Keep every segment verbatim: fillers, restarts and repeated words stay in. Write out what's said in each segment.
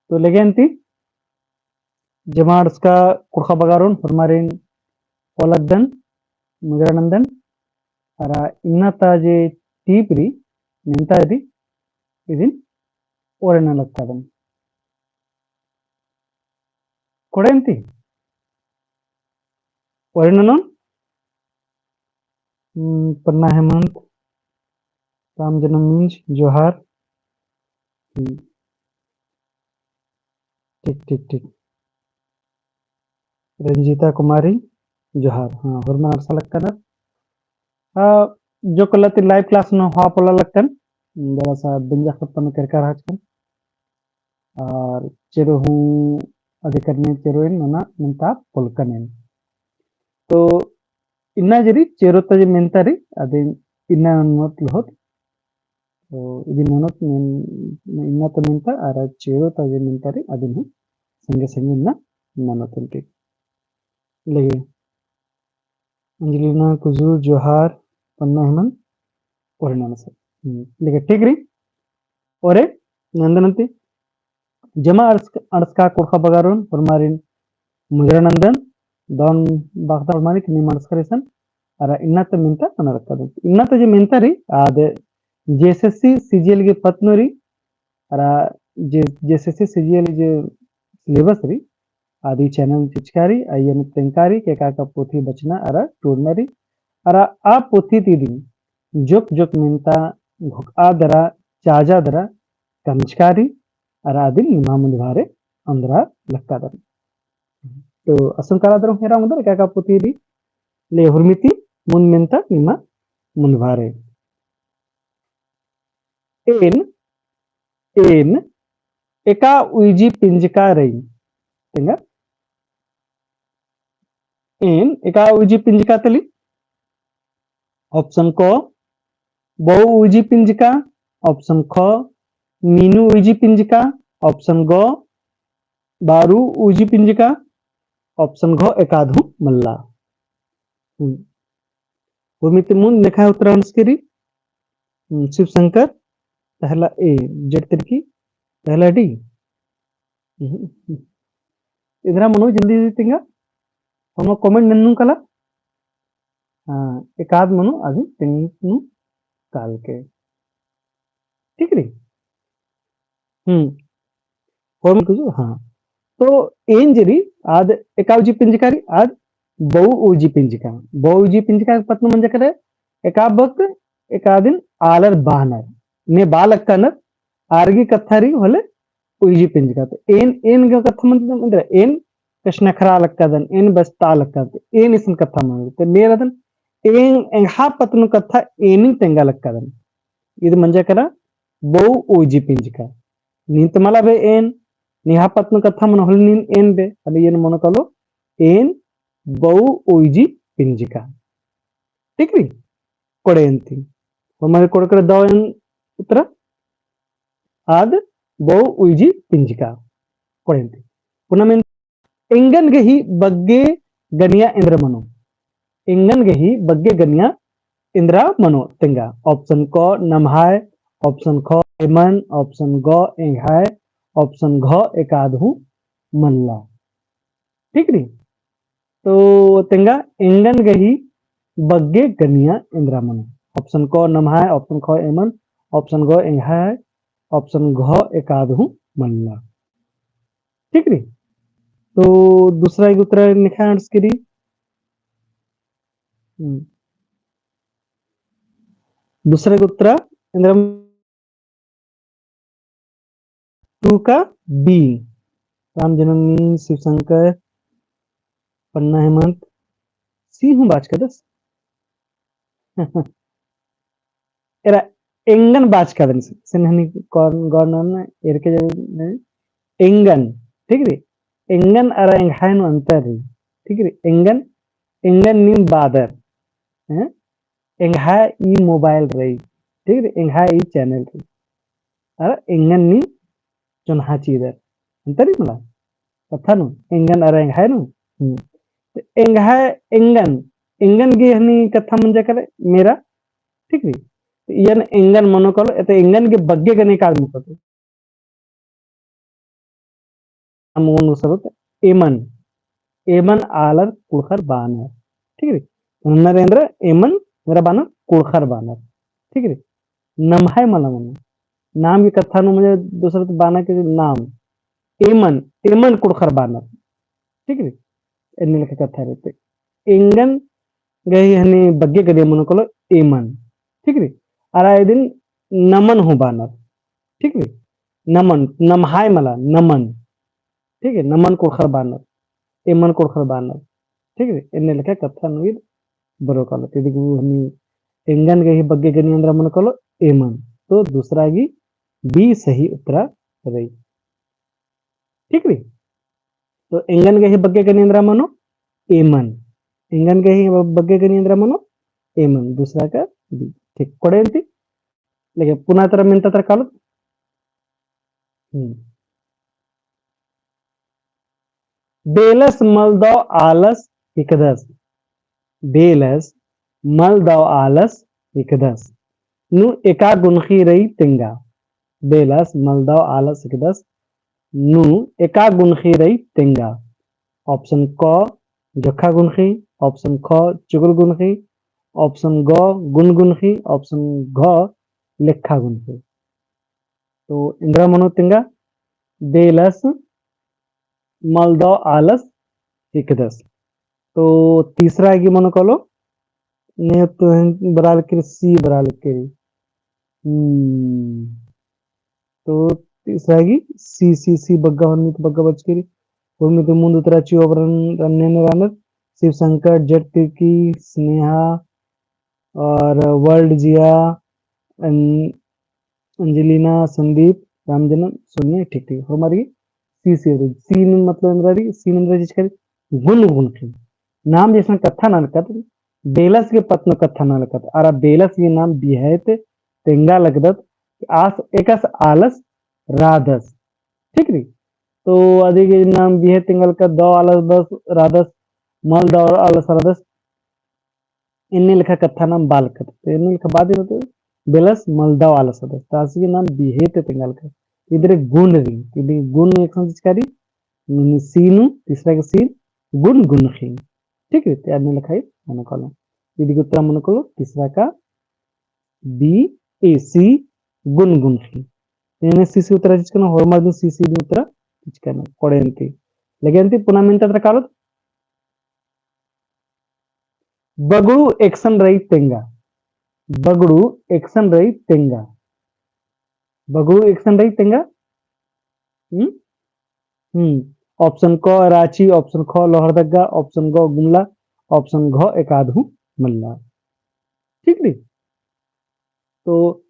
तो लेगे अन्ती जमा अंड़सका कुँड़ुख़ बगारोन होरमारिन ओलगदन, मुजरा नन्दन, अरा इन्ना ता जे टीप रई, मेन्ता रई, इदिन ओरे नना लगदन। कोड़े अन्ती? ओरे ननोन? हम्म, पन्ना हेमंत, राम जनम मिंज, जोहार। हम्म। ठीक, ठीक, ठीक। रंजीता कुमारी, जोहार। हाँ, होरमर अंड़सा लगदर। हाँ, जोक्क ला ती live class नू होआ पोल्ला लगदन, जरा सा बेंजा खत्तन केरका रहचकन। और चेरो हूँ अधिकरने चेरो एन नना मेन्ता पोल्लकन एन। तो इन्ना जे रई चेरो ता जे मेन्ता रई, अदिन इन्ना ननोत लहोत। तो इदिन ननोत मेन, इन्ना ता मेन्ता, अरा चेरो ता जे मेन्ता रई, अदिन हूँ संगे संगे इन्ना ननोत एन। ठीक। लेगे अंजलिना कुजूर जोहार, पन्ना हेमंत, ओरे नना सर। हम्म, लेगे ठीक रई। ओरे नन्दन अन्ती जमा अंड़सका, अंड़सका कुँड़ुख़ बगारोन होरमारिन मुजरा नन्दन, दौन बअदन होरमारिन कि नीम अंड़सकर इसन, अरा इन्ना ता मेन्ता नना लगदन। इन्ना ता जे मेन्ता रई, आद JSSC CGL गे पत्त नू रई, अरा जे, JSSC CGL जे syllabus रई, आद ई channel चिचका रई, अइय्यन तेंगका रई, एका एका पोथी बचना अरा टूड़ना रई, अरा आ पोथी ती दिम जोक्क जोक्क मेन्ता घोखा दरा, चाजा दरा, कमचका रई, अरा अदिन निमा मुन्ध भरे ओन्दरा लगदन। तो असन काला दरा हेरा ओंगदर एका एका पोथी रई, ले हुरमी ती मुन्ध मेन्ता निमा मुन्ध भरे। एन, एन एका उइजी पिंजका रई। तेंगा? एन एका उइजी पिंजका तली? Option क, बऊ उइजी पिंजका। Option ख, नीनू उइजी पिंजका। Option ग, बारू उइजी पिंजका। Option घ, एकाद हूँ मल्ला। हम्म। हुरमी ती मुन्ध नेखय उत्तरा अंड़सकी रई। हम्म, शिव शंकर, पहला A, जेड तिरकी, पहला D। हम्म। एन्दरा मनो जल्दी जल्दी तेंगा। होरमा comment नन्नुम काला। हाँ, एकाद मनो अभी तेंगनू काल के। ठीक रई? हम्म। होरमा कुछ, हाँ। तो एन जे रई, आद एका उइजी पिंजका रई, आद बऊ उइजी पिंजका। बऊ उइजी पिंजका पत्त नू मंजा केरा, एका बक, एकादिन आलर बअनर। ने बआ लक्कनर, आर गही कत्था रई होले उइजी पिंजका। तो एन, एन गे कत्था मंजा, एन कछनखरआ लक्कदन, एन बचतआ लक्कदन, एन इसन कत्था मंजा। तो ने रअदन, एन, एंग्है पत्त नू कत्था एनिम तेंगा लक्कदन। ईद मंजा केरा बऊ उइजी पिंजका। नीन ती मला बे एन, निंग्है पत्त नू कत्था मनो होले नीन एन बे, अले एन मनो कालो एन बऊ उइजी पिंजका। ठीक रई? कोड़े अन्ती। होरमा कोड़े कोड़े दव एन उत्तरा। आद बऊ उइजी पिंजका। कोड़े अन्ती। पुना मेन एंगन गही बग्गे गनिया एन्दरा मनो। एंगन गही बग्गे गनिया एन्दरा मनो तेंगा। Option क नम्है, option ख एमन, option ग एंग्है, option घ एकाद हूँ मल्ला। ठीक रई? तो तेंगा एंगन गही बग्गे गनिया एन्दरा मनो। Option क नम्है, option ख एमन, option ग एंग्है, option घ एकाद हूँ मल्ला। ठीक रई? तो दूसरा गे उत्तरा नेखय अंड़सकी रई। हम्म। दूसरा गे उत्तरा एन्दरा टू का B। राम जनम मिंज, शिव शंकर, पन्ना हेमंत, C हूँ बाचकादस। एरा एंगन बाचकादन से, से नहनी कौन गौर नन एरके जब एंगन, ठीक रई? एंगन अरा एंग्है नू अंतर रई, ठीक रई? एंगन, एंगन नीम बअदर, हैं? एंग्है ई mobile रई, ठीक रई? एंग्है ई channel रई। अरा एंगन नीम चोन्हा चिअदर। अंतर रई मला? कत्था नू, एंगन अरा एंग्है नू। हम्म। तो एंग्है, एंगन, एंगन गे हनी कत्था मंजा केरा मेरा, ठीक रई? तो इयन एंगन मनो कालो, एते एंगन गे बग्गे गने काल मुकतो। नाम ओन दूसरा तो एमन, एमन आलर कुँड़ुख़र बानर। ठीक रई? तो नन्नर एन्दरा एमन, एन्दरा बानर कुँड़ुख़र बानर। ठीक रई? नम्है मला मनो। नाम की कत्था नू मने दूसरा तो बाना के नाम। एमन, एमन कुँड़ुख़र बानर। ठीक रई? एन्ने लेखा कत्था रई। तो एंगन गही हनी बग्गे गनिया मनो कालो एमन। ठीक रई? अरा इदिन नमन हूँ बानर। ठीक रई? नमन, नम्है मला, नमन। ठीक रई? नमन कुँड़ुख़र बानर, एमन कुँड़ुख़र बानर। ठीक रई? एन्ने लेखा कत्था नू ईद बरओ कालो। तो इदी गही हनी एंगन गही बग्गे गनिया एन्दरा मनो कालो एमन। तो दूसरा गही B सही उत्तरा रई। ठीक रई? तो एंगन गही बग्गे गनिया एन्दरा मनो एमन। एंगन गही बग्गे गनिया एन्दरा मनो एमन। दूसरा का B। ठीक, कोड़े अन्ती। लेकिन पुना तरा मेन्ता तरा कालो। हम्म। बेलस मलदव आलस हिकदस। बेलस मलदव आलस हिकदस। नू एका गुनख़ी रई तेंगा। बेलस मलदव आलस हिकदस। नू एका गुनख़ी रई तेंगा। Option क, जखा गुनख़ी। Option ख, चुगुर गुनख़ी। Option ग, गुन गुनख़ी। Option घ, लेखा गुनख़ी। तो एन्दरा मनो तेंगा, बेलस मलदव आलस हिकदस। तो तीसरा गही मनो कालो, ने तो बरआ लगी, C बरआ लगी। हम्म। तो तीसरा गही C, C, C बग्गे, होरमी तो बग्गे बचकी रई। होरमी तो मुन्द उत्तरा चिओ बरन रन्ने ने रानर। शिव शंकर, जेठ तिर्की, स्नेहा, और वर्ल्ड जिया, अन-, अंजलिना, संदीप, रामजनम, सोनिया, ठीक, ठीक। होरमर गही C, C रई। C नू मतलब एन्दरा रई, C नू एन्दरा चिचका रई, गुन गुनख़ी। नाम जैसन कत्था नलखत, बेलस गही पत्त नू कत्था नलखत। अरा बेलस गही नाम बिहै ती तेंगा लगदत, आस एकस आलस रअदस। ठीक रई? तो अदी गही नाम बिहै ती तेंगा लगदत, दव आलस रअदस, मलदव आलस रअदस। एन्ने लेखा कत्था नाम बआ लखत। तो एन्ने लेखा बआ दिम तो बेलस मलदव आलस रअदस। तो आस गही नाम बिहै ती तेंगा लखत। इदरे गुन रई, इदरे गुन एकसन चिचका रई, नू C नू, तीसरा का C, गुन गुनख़ी। ठीक रई? तो एन्ने लेखा ही मनो कालो। इदी गही उत्तरा मनो कालो, तीसरा का B, A, C, गुन गुनख़ी। एन्ने C, C उत्तरा चिचका ना, होरमर दिम C, C दिम उत्तरा चिचका ना, कोड़े अन्ती। लगे अन्ती पुना मेन्ता तरा कालो। बगड़ू एकसन रई तेंगा। बगड़ू एकसन रई तेंगा। बगड़ू एकसन रई तेंगा। हम्म? हम्म। Option क राँची, option ख लोहरदगा, option ग गुमला, option घ एकाद हूँ मल्ला। ठीक रई? तो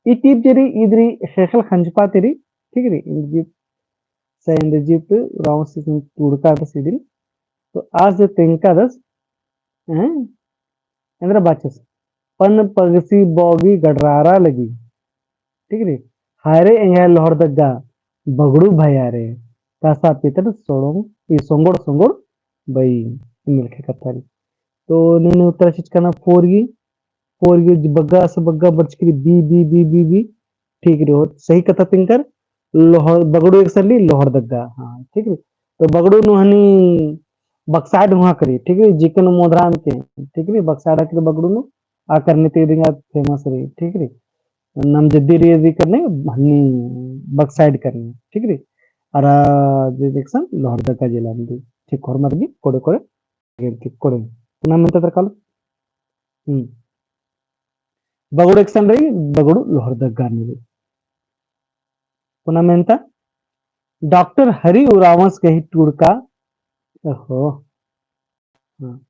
ई टीप जे रई, इद रई ख़ेख़ेल खंजपा ती रई, ठीक रई, इंद्रजीत, सर इंद्रजीत उराँवस इसन टूड़कादस इदिन। तो आस जे तेंगकादस, हैं? एन्दरा बाचस, पन पगसी बौगी गडरारा लगी। ठीक रई, हाय रे एंग्है लोहरदगा, बगड़ू भया रे, कासा पितर सोड़ों, ई सोंगोड़ सोंगोड़ बई, एन्ने लेखा कत्था रई। तो नीन उत्तरा चिचका ना four गी, four गी बग्गे से बग्गे बरचकी रई B, B, B, B, B। ठीक रई, हो सही कत्था तेंगकर, लोहर, बगड़ू एकसन रई लोहरदगा, हाँ, ठीक रई। तो बगड़ू नू हनी बक्साइड हुआ करी, ठीक रई, जेके नू मोधराम के, ठीक रई, बक्साइड आकरी बगड़ू नू, आ करने ते दिंगा famous रई, ठीक रई। नाम जद्दी रई, रई करने, हनी बक्साइड करने, ठीक रई। अरा जे एकसन लोहरदगा जिला नू रई, ठीक, होरमर गी कोड़े कोड़े, ठीक, कोड़े। पुना मेन्ता तरा कालो। हम्म। बगड़ू एकसन रई, बगड़ू लोहरदगा नू रई। पुना मेन्ता, डॉक्टर हरि उराँवस गही टूड़का, ओहो। हाँ।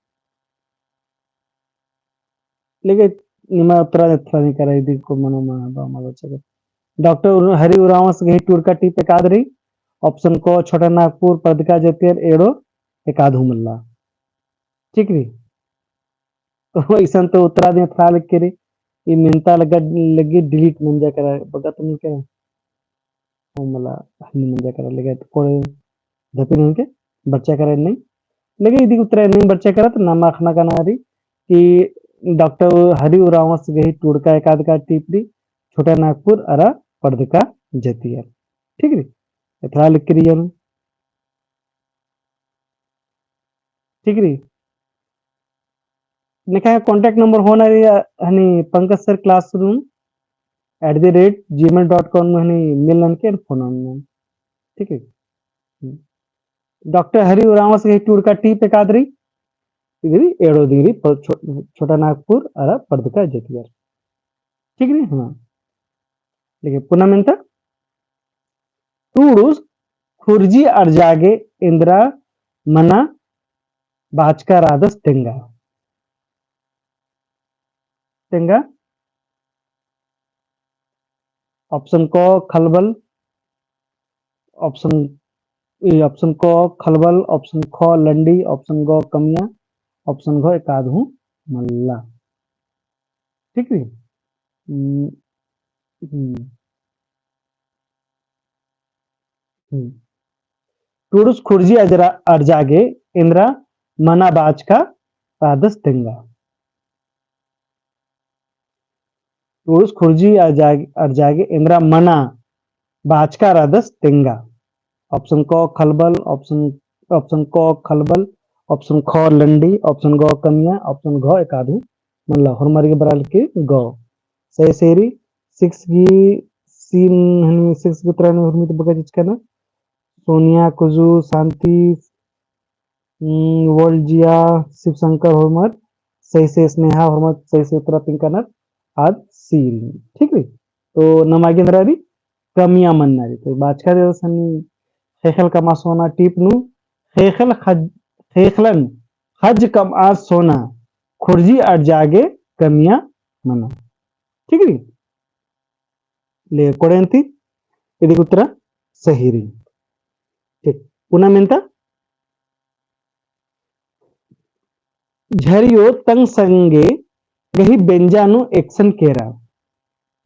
लेकिन निमा उत्तरा एथरा नी करा, इदी को मनो मा-, बा-, मालो चले। डॉक्टर उर-, हरि उराँवस गही टूड़का टीप एकाद रई, option क छोटा नागपुर, परदका जतियर, एड़ो एकाद हूँ मल्ला। ठीक रई। तो इसन तो उत्तरा दिम एथरा लगी रई, ई मेन्ता लग्गा लगी delete मंजा केरा, बग्गे तो नी केरा। ओ मला हनी मंजा केरा लगे तो कोड़े धपिन होंके बरचा केरा नहीं। लगे इदी उत्तरा नहीं बरचा केरा तो नाम अख़ना का ना रई कि डॉक्टर हरि उराँवस गही टूड़का एकाद का टीप रई, छोटा नागपुर अरा परदका जतियर। ठीक रई? एथरा लगी रई। ठीक रई। नेखा contact number होना रई, हनी Pankaj sir classroom at the rate gmail dot com हनी mail ननके phone ननके। ठीक है। हम्म। डॉक्टर हरि उराँवस गही टूड़का टीप एकाद रई, इदरी एड़ो दिंगरी प-, छो-, छोटा नागपुर अरा पर्दका जतिगर। ठीक नहीं? हाँ। लेकिन पुना मेन्ता टूड़ुस खुर्जी अरजागे एन्दरा मना बाचका रअदस तेंगा। तेंगा। Option क खलबल, option, ई option क खलबल, option ख लंडी, option ग कमिया, option घ एकाद हूँ मल्ला। ठीक रई? हम्म, हम्म। हम्म। टूड़ुस खुर्जी अजरा-, अरजागे एन्दरा मना बाचका रअदस तेंगा। टूड़ुस खुर्जी अरजागे, अरजागे एन्दरा मना बाचका रअदस तेंगा। Option क खलबल, option, option क खलबल, option ख लंडी, option ग कमिया, option घ एकाद हूँ मल्ला। होरमर गे बरआ लगी ग। सही सही रई। Six गी सीन हनी, six गी उत्तरा नू होरमी ती बग्गे चिचका ना। सोनिया, कुजू, शांति, हम्म, वर्ल्ड जिया, शिव शंकर होरमर सही से, स्नेहा होरमर सही से उत्तरा तिंकानर आद सीन। ठीक रई। तो नमा गे एन्दरा रई, कमिया मन्ना रई। तो बाचका रअदस हनी ख़ेख़ेल कमआ सोना टीप नू, ख़ेख़ेल ख़ज-, ख़ेख़ेलन ख़ज्ज कमआ सोना, खुर्जी अरजागे कमिया मना। ठीक रई। ले कोड़ेन्ती, इदी उत्तरा सही रई। ठीक, पुना मेन्ता झरियो तंग संगे गही बेंजा नू एकसन केरा।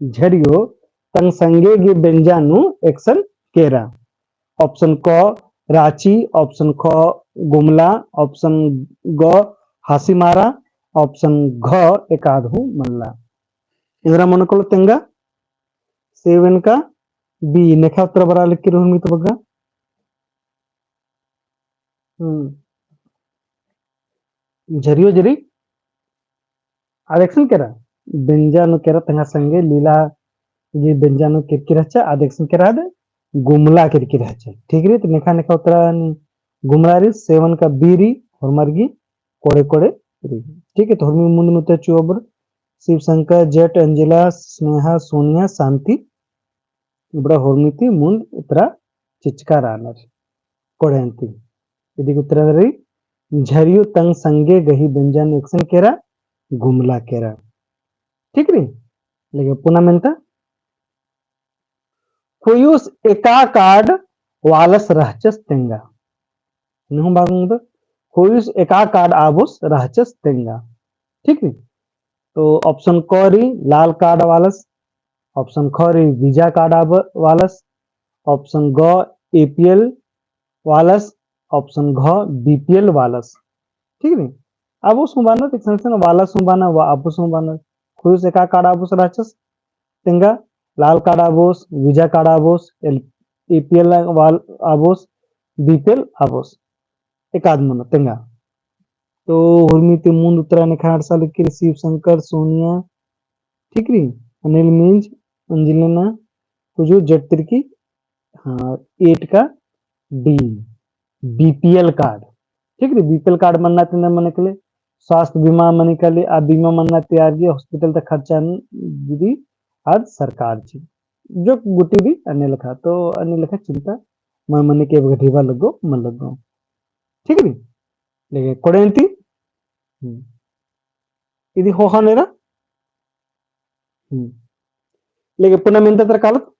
झरियो तंग संगे गही बेंजा नू एकसन केरा। Option क राँची, option ख गुमला, option ग हासीमारा, option घ एकाद हूँ मल्ला। एन्दरा मनो कालो तेंगा? Seven का B, नेखा उत्तरा बरआ लगी रई होरमी ती बग्गे। हम्म। झरियो झरी आद एकसन केरा, बेंजा नू केरा तंग संगे लीला जी बेंजा नू केरकी रहचा, आद एकसन केरा आद गुमला केरकी रहचा। ठीक रई, तो नेखा नेखा उत्तरा गुमला रई, seven का B रई, होरमर गी कोड़े कोड़े रई। ठीक है, तो होरमी मुन्द नू ता चुआ बर शिव शंकर, जट, अंजिला, स्नेहा, सोनिया, शांति, इबड़ा होरमी ती मुन्द उत्तरा चिचका रअनर। कोड़ेन्ती। इदी उत्तरा रई, झरियो तंग संगे गही बेंजा नू एकसन केरा, गुमला केरा। ठीक रई? लेकिन पुना मेन्ता, खुयुस एका card वालस रहचस तेंगा। निहुं बागंग दो, खुयुस एका card आबोस रहचस तेंगा। ठीक रई? तो option क रई लाल card वालस, option ख रई visa card आब-, वालस, option ग APL वालस, option घ BPL वालस। ठीक रई? आबोस हूँ बअनर, एकसन एकसन वालस हूँ बअनर, वा आबोस हूँ बअनर। खुयुस एका card आबोस रहचस तेंगा, लाल card आबोस, visa card आबोस, एल-, APL वाल आबोस, BPL आबोस। एकाद मनो तेंगा। तो होरमी ती मुन्द उत्तरा नेखा अंड़सा लगी रई शिव शंकर, सोनिया, ठीक रई, अनिल मिंज, अंजलिना, कुजू जट तिरकी, हाँ, eight का D, BPL card। ठीक रई, BPL card मन्ना ती एन्देर मने के लिए, स्वास्थ्य बीमा मने के लिए, आ बीमा मन्ना ती आर गे hospital ता खर्चा नी दिम, आद सरकार ची। जो गुट्ठी भी अन्ने लेखा, तो अन्ने लेखा चिंता मल मनी के बगठीबा लग्गो, मल लग्गो। ठीक रई? लेकिन कोड़ेन्ती, हम्म। इदी ख़ोख़ा नेरा, हम्म। लेकिन पुना मेन्ता तर कालत,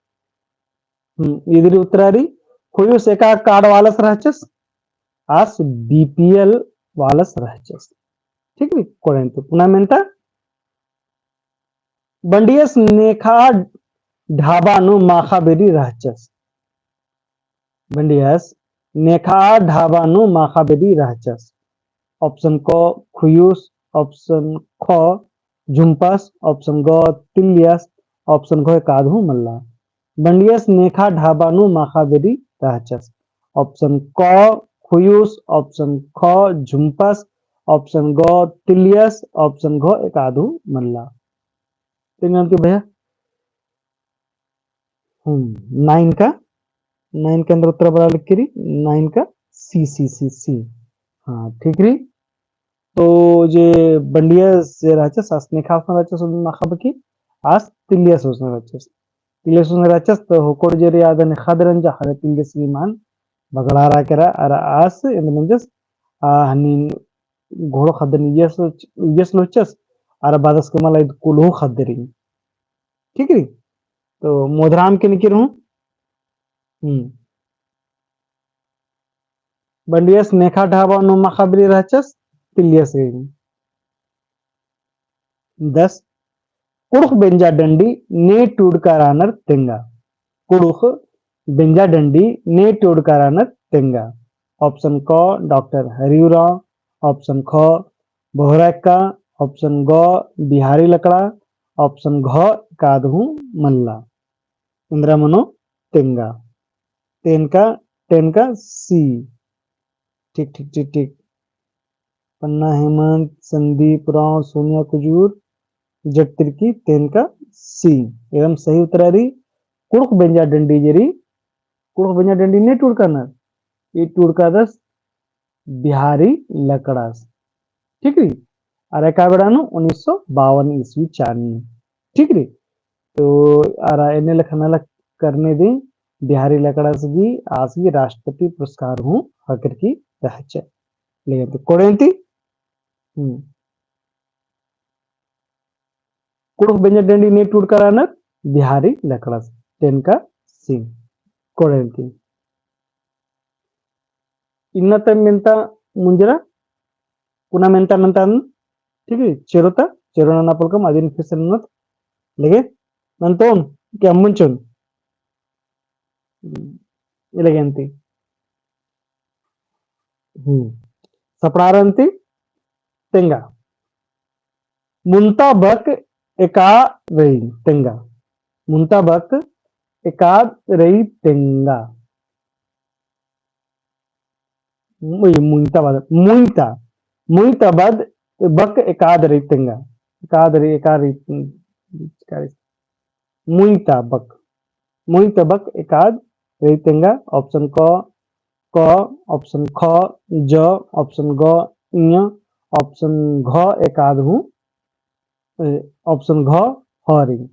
हम्म, इदी उत्तरा रई, खुयुस एका card वालस रहचस, आस BPL वालस रहचस। ठीक रई? कोड़ेन्ती, पुना मेन्ता, बंडियस नेखा ढाबा नू माखा बेरी रहचस। बंडियस नेखा ढाबा नू माखा बेरी रहचस। Option क खुयुस, option ख झुम्पस, option ग तिल्लियस, option घ एकाद हूँ मल्ला। बंडियस नेखा ढाबा नू माखा बेरी रहचस। Option क हुयुस, option ख झुम्पस, option ग तिल्लियस, option घ एकादहू मल्ला। तेंगा अन्ती भैया। हम्म, nine का, nine का एन्दरा उत्तर बरआ लगी रई, nine का C, C, C, C। हाँ, ठीक रई। तो जे बंडियस जे रहचस, आस नेखा ओसना रहचस, ओन माखा बकी, आस तिल्लियस ओसना रहचस। तिल्लियस ओसना रहचस, तो होकोड़ जे रई आदन ख़द्द रंजा हरे तिल्लियस गही मान बगड़ारआ केरा, अरा आस एन्द मंजस, आ हनी घोड़ो ख़द्दन इयस, इयस लोचस, अरा बादस के मला ईद कुल्हू ख़द्द रई। ठीक रई? तो मोधराम के निकिर हूँ। हम्म। बंडियस नेखा ढाबा नू माखा बिरी रहचस, तिल्लियस गही। दस, कुँड़ुख़ बेंजा डंडी ने टूड़का रअनर तेंगा। कुँड़ुख़ बेंजा डंडी ने टूड़का रअनर तेंगा। Option क डॉक्टर हरि उराँव, option ख बोहरा एक्का, option ग बिहारी लकड़ा, option घ एकादहू मल्ला। एन्दरा मनो तेंगा। तेंका, तेंका C। ठीक, ठीक, ठीक, ठीक। पन्ना हेमंत, संदीप उराँव, सोनिया कुजूर, जट तिर्की, तेंका C। एकदम सही उत्तर रई। कुँड़ुख़ बेंजा डंडी जे रई, कुँड़ुख़ बेंजा डंडी ने टूड़का रअनर, ई टूड़कादस बिहारी लकड़ास। ठीक रई? अरा एका बेड़ा नू उन्नीस सौ बावन ईस्वी चानी। ठीक रई? तो अरा एन्ने लेखा नलख करने दे बिहारी लकड़ास गही आस गही राष्ट्रपति पुरस्कार हूँ ख़क्खरकी रहचा। लेकिन तो कोड़ेन्ती, हम्म। कुँड़ुख़ बेंजा डंडी ने टूड़का रअनर बिहारी लकड़ास, तेंका C। कोड़ेन्ती। इन्ना तम मेन्ता मुंजरा, कुना मेन्ता नन्तन, ठीक है, चेरो ता, चेरो नना पोल्लकम, अदिन फिर से ननोत, लगे, नन्तोन, के अम्मुन चोन। हम्म, इलागे अन्ती। हम्म। सपड़ार अन्ती तेंगा। मुन्ता बक एका रई तेंगा। मुन्ता बक एकाद रई तेंगा। मुई-, मुइता बद, मुइता, मुइता बद बक एकाद रई तेंगा। एकाद रई, एका रई, एका रई। मुइता बक, मुइता बक एकाद रई तेंगा। Option क, क, option ख, ज, option ग, इय, option घ एकाद हूँ, ए, option घ ह रई।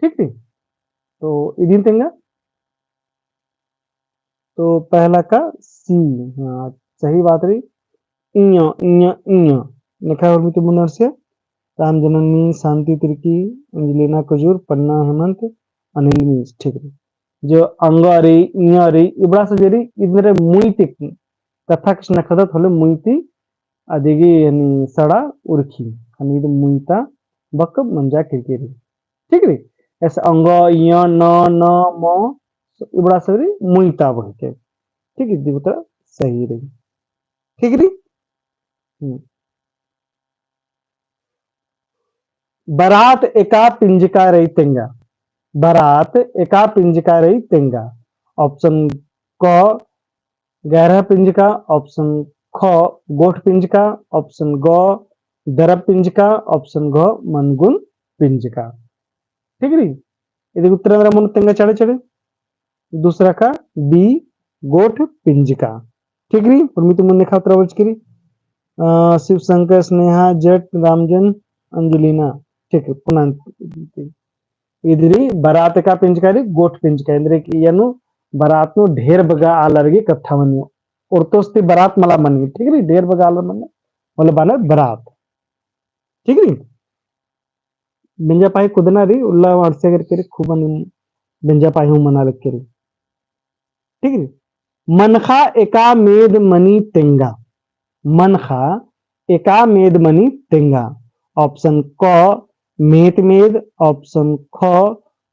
ठीक रई? तो इदिन तेंगा। तो पहला का C, हाँ, सही बात रई। इय, इय, इय। नेखा उर्मी ती मुन्नर से राम जननी, शांति तिर्की, एंजेलिना कुजूर, पन्ना हेमंत, अनिल मीस, ठीक रई। जो अंग रई, इय रई, इबड़ा से जे रई, इदन रे मुई ती कत्था कछनखरदत होले मुई ती अदिगी यानी सड़ा उरखी, यानी इद मुइता बक मंजा केरकी रई। ठीक रई? ऐसे अंग, इय, न, न, म, इबड़ा से रई मुइता बक के। ठीक रई? इदी उत्तर सही रई। ठीक रई? हम्म। बरात एका पिंजका रई तेंगा। बरात एका पिंजका रई तेंगा। Option क गैरह पिंजका, option ख गोठ पिंजका, option ग दरब पिंजका, option घ मनगुन पिंजका। ठीक रई? इदी उत्तर एन्दरा मनो तेंगा चढ़े चढ़े। दूसरा का B गोठ पिंजका। ठीक रई, उर्मी ती मुन्ने खतरा बचकी रई। अ, शिव शंकर, स्नेहा, जट, रामजन, अंजलिना। ठीक रई, पुना इद रई बरात एका पिंजका रई, गोठ पिंजका, एन्देर कि इयनु बरात नू ढेर बग्गे आलर गे कत्था मनी। ओर्तोस ती बरात मला मनी, ठीक रई, ढेर बग्गे आलर मनी, होले बअनर बरात। ठीक रई? बेंजा पाही कुदना रई, उल्ला वाड़से करके रई, खूब अनि बेंजा पाही हूँ मना लग के रई। ठीक रई? मनखा एका मेद मनी तेंगा। मनखा एका मेद मनी तेंगा। Option क मेत मेद, option ख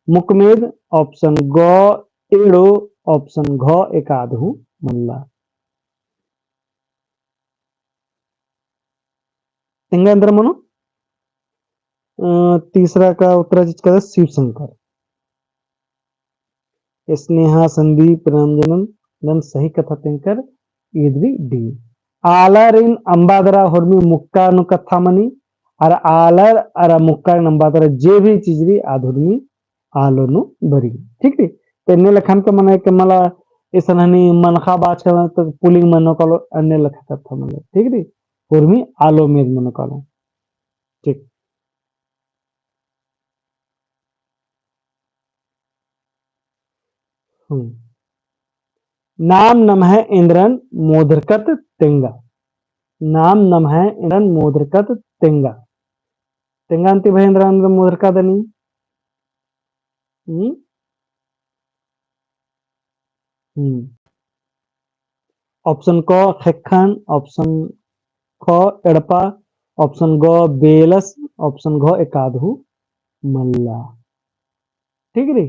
मुक मेद, option ग एड़ो, option घ एकादहू मल्ला। तेंगा एन्दरा मनो? अ, तीसरा का उत्तर चिचका शिव शंकर। स्नेहा, संदीप, रामजनन, नन सही कत्था तेंगकर, ईद रई D। आलारिन अम्बादरा हुर्मी मुक्का नू कत्था मनी, अरा आलर अरा मुक्कारिन अम्बादरा जे भी चीज रई आद हुर्मी आलो नू बरई। ठीक रई? तो एन्ने लेखन का मने के मला इसन हनी मनखा बाचका तो पुलिंग मनो कालो, एन्ने लेखा कत्था मनो। ठीक रई? हुर्मी आलो मेद मनो कालो। ठीक। हम्म। नाम नम्है एन्दरन मोधरकत तेंगा। नाम नम्है एन्दरन मोधरकत तेंगा। तेंगा अन्ती भई एन्दरन मोधरकत नी। हम्म? हम्म। Option क ख़ेक्खन, option ख एड़पा, option ग बेलस, option घ एकादहू मल्ला। ठीक रई?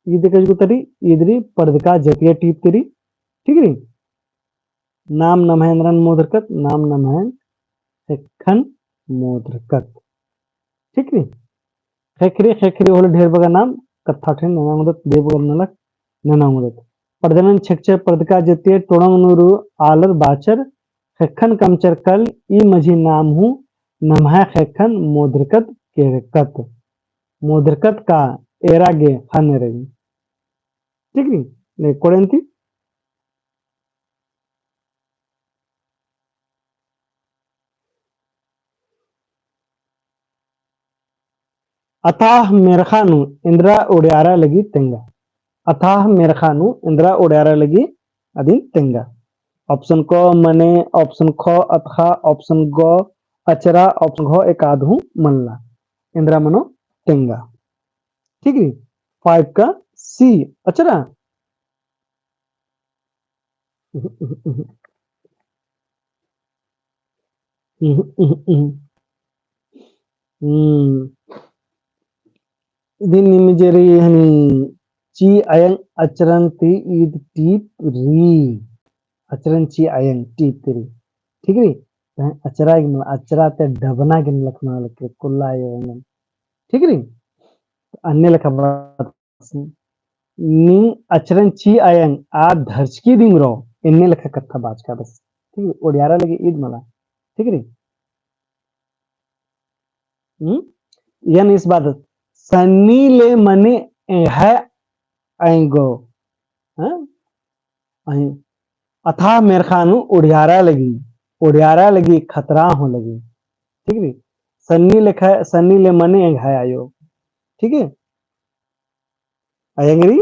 ईद कजगु तरी, ईद रई परदका जतिया टीप तरी। ठीक रई? नाम नम्है एन्दरन मोधरकत, नाम नम्है ख़ेक्खन मोधरकत। ठीक रई? ख़ेक्खरी, ख़ेक्खरी होले ढेर बग्गे नाम कत्था ठेन नना ओंगदत, दे बग्गे नलख नना ओंगदत। पढ़दनन छेकछे परदका जतिया टोड़ंग नू रई आलर बाचर ख़ेक्खन कमचर कल ई मझी नाम हूँ नम्है ख़ेक्खन मोधरकत केरकत। मोधरकत का एरा गे ख़ने रई। ठीक रई? ले कोड़े अन्ती। अथाह मेरखा नू एन्दरा ओड़ियारा लगी तेंगा। अथाह मेरखा नू एन्दरा ओड़ियारा लगी अदिन तेंगा। Option क मने, option ख अतख़ा, option ग अचरा, option घ एकादहू मल्ला। एन्दरा मनो तेंगा। ठीक रई? Five का C अचरा। हम्म। इदिन निम जे रई हनी ची अयंग अचरन ती ईद टीप रई। अचरन ची अयंग टीप रई। ठीक रई? तहें अचरा गे मला, अचरा ते डबना गे लखना लगे कुल्ला आयो एंगन। ठीक रई? अन्ने लेखा बात नीन अचरन ची अयंग आ धरचकी दिम रओ, एन्ने लेखा कत्था बाचका बस। ठीक रई? ओड़ियारा लगी ईद मला। ठीक रई? हम्म? यन इस बात सन्नी ले मने एंग्है अयंगो। हाँ? अयंग। अथाह मेरखा नू ओड़ियारा लगी, ओड़ियारा लगी खतरा हूँ लगी। ठीक रई? सन्नी लेखा, सन्नी ले मने एंग्है आयो। ठीक है? अयंग रई।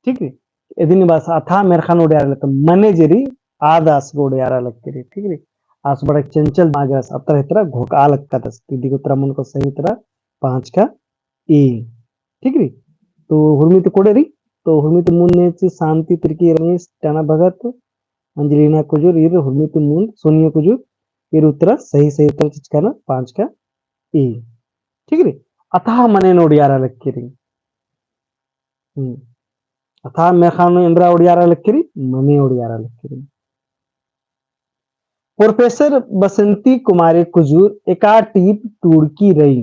ठीक रई? इदिन बस अथाह मेरखा नू ओड़ियारा लगी तो मने जे रई आद आस गे ओड़ियारा लगी रई। ठीक रई? आस बड़ा चंचल दिमाग रई, अतरा इतरा घोका लक्कादस। इदी गो उत्तरा मनो का सही उत्तरा पाँच का A। ठीक रई? तो हुर्मी ती कोड़े रई, तो हुर्मी ती मुन्ने ची शांति तिर्की, रमेश टाना भगत, अंजलिना कुजूर, ईर हुर्मी ती मुन्ने सोनिया कुजूर, ईर उत्तरा सही, सही उत्तरा चिचका ना पाँच का A। ठीक रई? अथाह मने ओड़ियारा लगी रई। हम्म। अथाह मेरखा नू एन्दरा ओड़ियारा लगी रई, मने ओड़ियारा लगी रई। प्रोफेसर बसंती कुमारी कुजूर एका टीप टूड़की रई।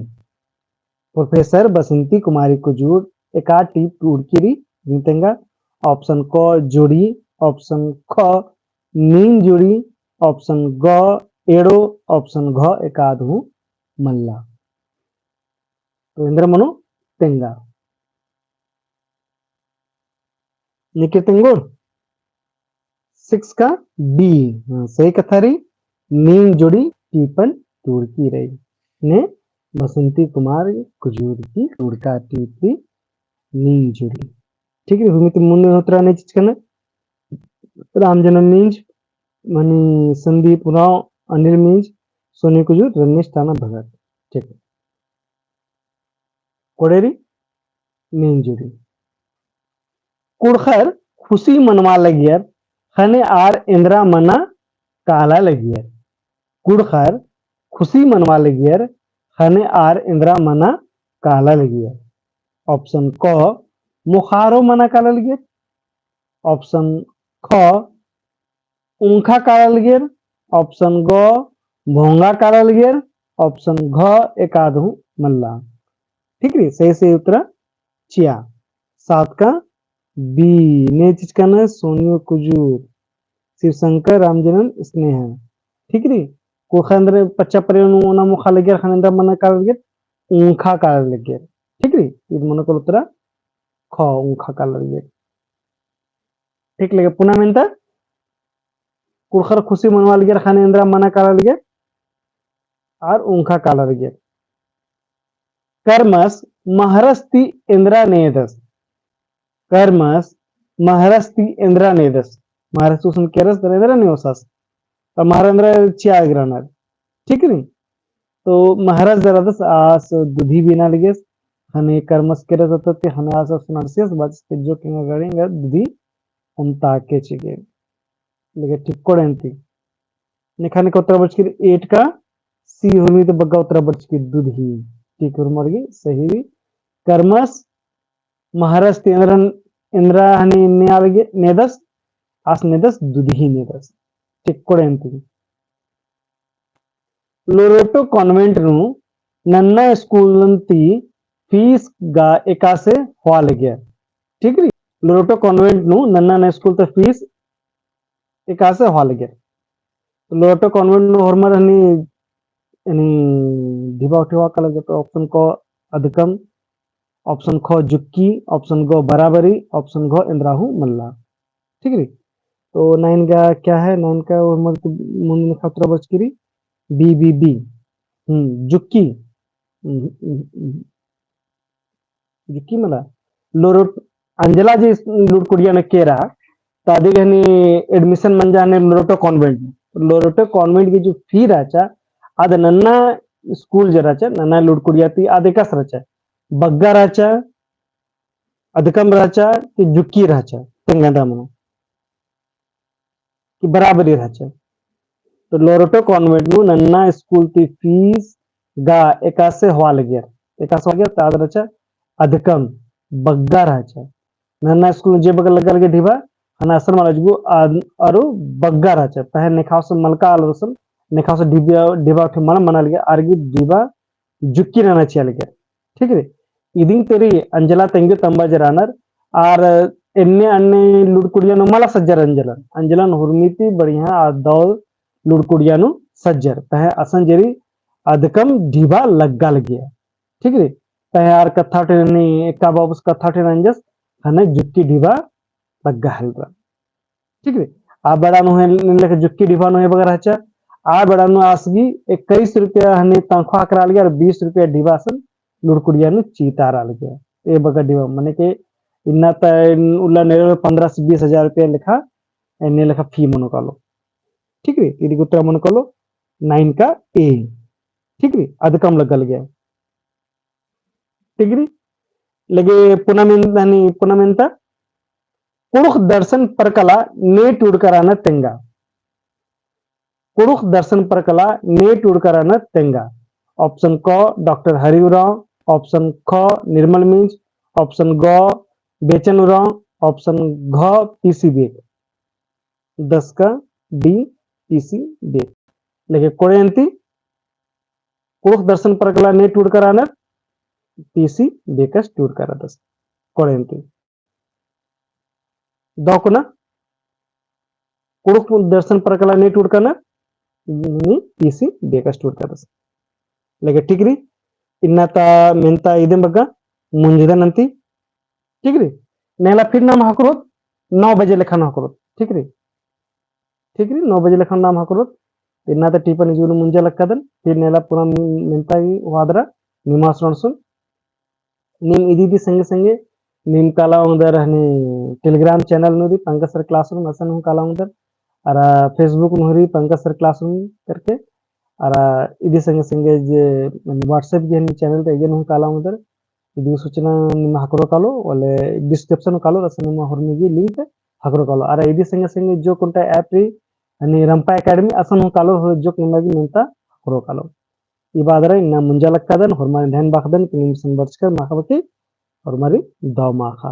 प्रोफेसर बसंती कुमारी कुजूर एका टीप टूड़की रई, नीन तेंगा। Option क जोड़ी, option ख नीन जोड़ी, option ग एड़ो, option घ एकादहू मल्ला। तो एन्दरा मनो तेंगा। निके तेंगोर? Six का D। हाँ, सही कत्था रई, नीन जोड़ी टीपन टूड़की रई। ने बसंती कुमारी कुजूर की टूड़का टीप रई नीन जोड़ी। ठीक रई, हुर्मी ती मुन्ने उत्तरा ने चिचका ना। रामजनम मिंज, मनी संदीप उराँव, अनिल मिंज, सोनी कुजूर, रमेश टाना भगत। ठीक। कोड़े रई नीन जोड़ी। कुँड़ुख़र खुशी मनवा लगियर, ख़ने आर एन्दरा मना काला लगियर। कुँड़ुख़र खुशी मनवा लगियर, ख़ने आर एन्दरा मना काला लगियर। Option क, मोख़ारो मना काला लगियर। Option ख, उंखा काला लगियर। Option ग, भोंगा काला लगियर। Option घ, एकादहू मल्ला। ठीक रई, सही, सही उत्तरा चिआ। सात का B, ने चिचका नय सोनियो कुजूर, शिवशंकर रामजनन स्नेह। ठीक रई? कुँड़ुख़र एन्दरा पच्चा परिया नू ओना मोख़ा लगियर ख़ने एन्दरा मना काला लगियर, ऊँख़ा काला लगियर। ठीक रई? ईद मनो कालो उत्तरा ख, ऊँख़ा काला लगियर। ठीक लगे पुना मेन्ता कुँड़ुख़र खुशी मनवा लगियर ख़ने एन्दरा मना काला लगियर, आर ऊँख़ा काला लगियर। करमस महरस ती एन्दरा नेदस। करमस महरस ती एन्दरा नेदस। महरस उसन केरस दरा एन्दरा नेओसस। त महरा एन्दरा चिआ गे रअनर। ठीक रई? तो महरस दरा दस आस दुधी बीना लगियस। ख़ने करमस केरस अत्ता ती ख़ने आस सुनारसियस बाचस के जो एंगा गाड़ी एंगा दुधी ओन्टा के चिगे। लगे ठीक कोड़े अन्ती। नेखा नेखा उत्तरा बरचकी रई eight का C हुरमी ती बग्गा उत्तरा बरचकी रई दुधी। ठीक हुरमर गे सही रई। करमस महरस ती एन्दरा, एन्दरा हनी नेआ लगे, नेदस, आस नेदस, दुधी नेदस। ठीक कोड़े अन्ती। लोरेटो convent नू नन्ना स्कूलन ती फीस गा एकासे होआ लगियर। ठीक रई? लोरेटो convent नू नन्ना स्कूल ती फीस एकासे होआ लगियर। लोरेटो convent नू होरमर हनी, हनी ढिबा उठेवा काला लगियर तो option क अदकम, option ख जुक्की, option ग बराबरी, option घ एन्दरा हूँ मल्ला। ठीक रई? तो nine का क्या है? Nine का होरमर ती मुन्द नेखा उत्तरा बरचकी रई B, B, B। हम्म, जुक्की। हम्म, हम्म, हम्म। जुक्की मला। लोरोट अंजला जे लुड़कुड़िया नू केरा, तो अदिगे हनी admission मंजा हनी लोरोटो convent। लोरोटो convent की जो fee रहचा, अद नन्ना स्कूल जे रहचा, नन्ना लुड़कुड़िया ती अद एकासे रहचा। बग्गा रहचा, अदकम रहचा कि जुक्की रहचा, तेंगा दा मनो कि बराबरी रहचा। तो लोरोटो convent नू नन्ना स्कूल ती फीस गा एकासे होआ लगियर, एकासे होआ लगियर, तो आद रहचा अदकम बग्गा रहचा। नन्ना स्कूल जे बग्गे लग्गा लगे ढिबा, हना असन मला जुगु आद-, अरु बग्गा रहचा। तहे नेखासे मलका आलर असन, नेखासे ढिबा, ढिबा उठे मल मना लगे, आर गे ढिबा जुक्की नना चिआ लगे। ठीक रई? इदिंग तेरी अंजला तेंगे तम्बा जे रअनर, आर एन्ने अन्ने लुड़कुड़िया नू मला सज्जर अंजला। अंजलन हुरमी ती बढ़िया आद दव लुड़कुड़िया नू सज्जर। तहे असन जेरी अदकम ढिबा लग्गा लगिया। ठीक रई? तहे आर कत्था ठेन नी, एका बाबूस कत्था ठेन अंजस, हने जुक्की ढिबा लग्गा हेलरा। ठीक रई? आ बेड़ा नू हे, लेखा जुक्की ढिबा नू हे बगर रहचा, आ बेड़ा नू आस गे इक्कीस रुपया हने तनख्वाह करा लगिया और बीस रुपया ढिबा असन लुड़कुड़िया नू चीतारा लगिया। ए बगर ढिबा, मने के इन्ना त उल्ला नेरे पन्द्रह से बीस हजार रुपया लेखा, एन्ने लेखा fee मनो कालो। ठीक रई? इदी उत्तरा मनो कालो nine का A। ठीक रई? अदकम लग्गा लगिया। ठीक रई? लगे पुना मेन-, हनी पुना मेन्ता, कुँड़ुख़ दर्शन परकला ने टूड़का रअनर तेंगा। कुँड़ुख़ दर्शन परकला ने टूड़का रअनर तेंगा। Option क डॉक्टर हरि उराँव, option ख निर्मल मिंज, option ग बेचन उराँव, option घ पीसी बेक। दस का D पीसी बेक। लेकिन कोड़े अन्ती कुँड़ुख़ दर्शन परकला ने टूड़का रअनर, पीसी बेकस टूड़का रअदस। कोड़े अन्ती दौकना, कुँड़ुख़ दर्शन परकला ने टूड़का रअनर, नी पीसी बेकस टूड़का रअदस। लेकिन ठीक रई, इन्ना ता मेन्ता इदिम बग्गा मुंजदन अन्ती। ठीक रई, नेला फिर नाम हकरोत, नौ बजे लेखा नाम हकरोत। ठीक रई, ठीक रई, नौ बजे लेखा नाम हकरोत। इन्ना ता टीपन इजुन मुंजा लक्कादन, फिर नेला पुना मेन्ता ही वादरा निमास रअनसुन। नीम इदी इदी संगे संगे नीम काला ओंगदर हनी Telegram channel नू दी पंकज sir classroom असन हूँ काला ओंगदर। अरा Facebook नू री पंकज sir classroom करके। अरा इदी संगे संगे जे WhatsApp गे हनी channel ता इजन हूँ काला ओंगदर। इदी सूचना नीम हकरो कालो, वाले description कालो, असन नीम हुरमी गे link हकरो कालो। अरा इदी संगे संगे जो कोंटा app रई, हनी रंपा academy असन हूँ कालो, जो नीम गे मेन्ता हकरो कालो। ई बादरा इन्ना मुंजा लक्कादन, होरमारिन ढेन बाखदन, कि नीम सन बरचकर माखा बकी, होरमारिन दव माखा।